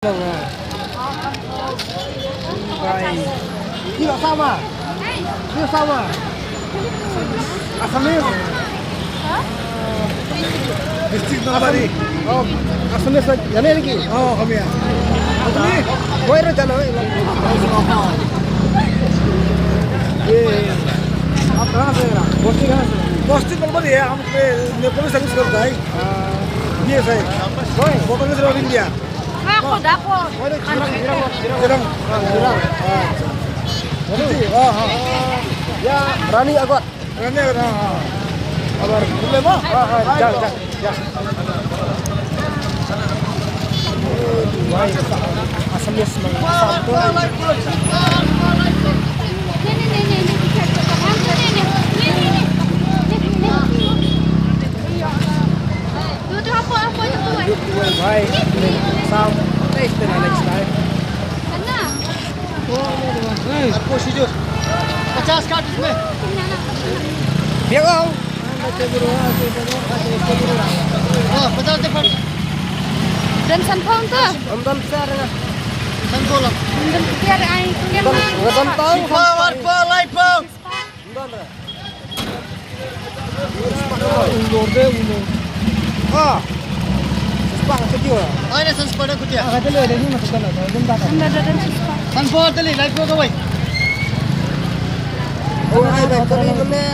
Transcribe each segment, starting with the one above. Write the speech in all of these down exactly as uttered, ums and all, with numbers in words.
Hi, hi, sama. Hi, sama. Assamese. District Nalbari. Oh, Assamese, jane naki? Oh, kami ya. Kami. Where jana hai? ये, आप कहाँ से हैं? बस्ती कहाँ से? बस्ती नलबारी है, हम पे नेपाली सर्विस करता है। हाँ। ये सही। वही। बॉर्डर से इंडिया। Ako, dako. Jirang, jirang, jirang. Jirang. Ah, jirang. Ah, acha. Ji, ah, ah. Ya, Rani Agot. Rani Agot, ah, ah. Abar, boleh, ma? Ah, ah, ja, ja, ja. Assamese, ma. Bhai, saw, next time, next time. आपको सीजो पचास काट इसमें। Biang aw. हाँ, पचास दे फट। Dan sanpong tu. Am dan sa nga. Sanpong lang. Dan tiar ai tu. Dan, dan tang. Power, power, light, power. Undor de, undor. Ah. Spah ka tiu. Ai na san spah na kutia. Ah, ka tele de ni na kutia na, undor da. Undor da, undor da. San spah tele, lai ko kawai. Oh, ai bai kari mane.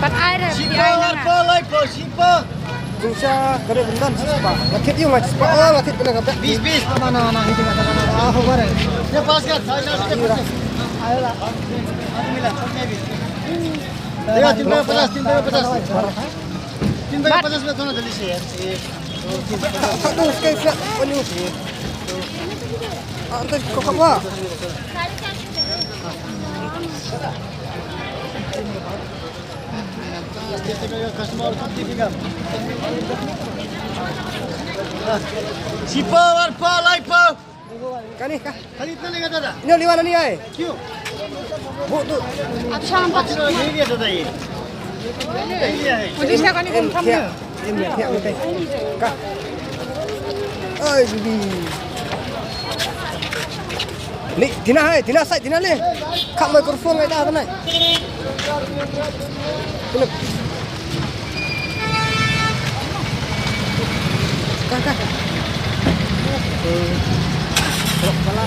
Pat ai re, sipa ai na. War pa lai pa sipa. Jingsa kare bendan sipa. Nga thied ïa nga sipa. Oh, nga thied kane ka bek. Bis, bis. Mana, mana, itu kata, kata. Ah, hobar hai. Ye pass kar, sai, sai, sai, pass. Ayo lah. Aduh, mila, pass maybe. Ya, tiga puluh, tiga puluh. Tiga puluh, betul, jali sih ya. Satu sekali siap, penuh. Antar kok apa? Sipa, war pa, lai pa. Kani ka? Kani tna lega dada. Ino liwan ani ai. Kyu? Bu tu. Acha, acha. Ye liya dada ye. Ye liya hai. Mujhe iska kani confirm nahi. Em, em, em, em, em. Ka. Ai, bibi. Ni, tina hai, tina sai, tina le. Ka microphone ngai ta, tina. Tina. Ka, ka. Eh, trok pala.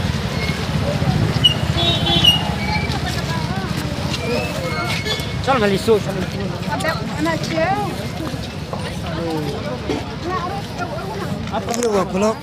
Chal, mali so, chal. Apa dia, Wak Kulok?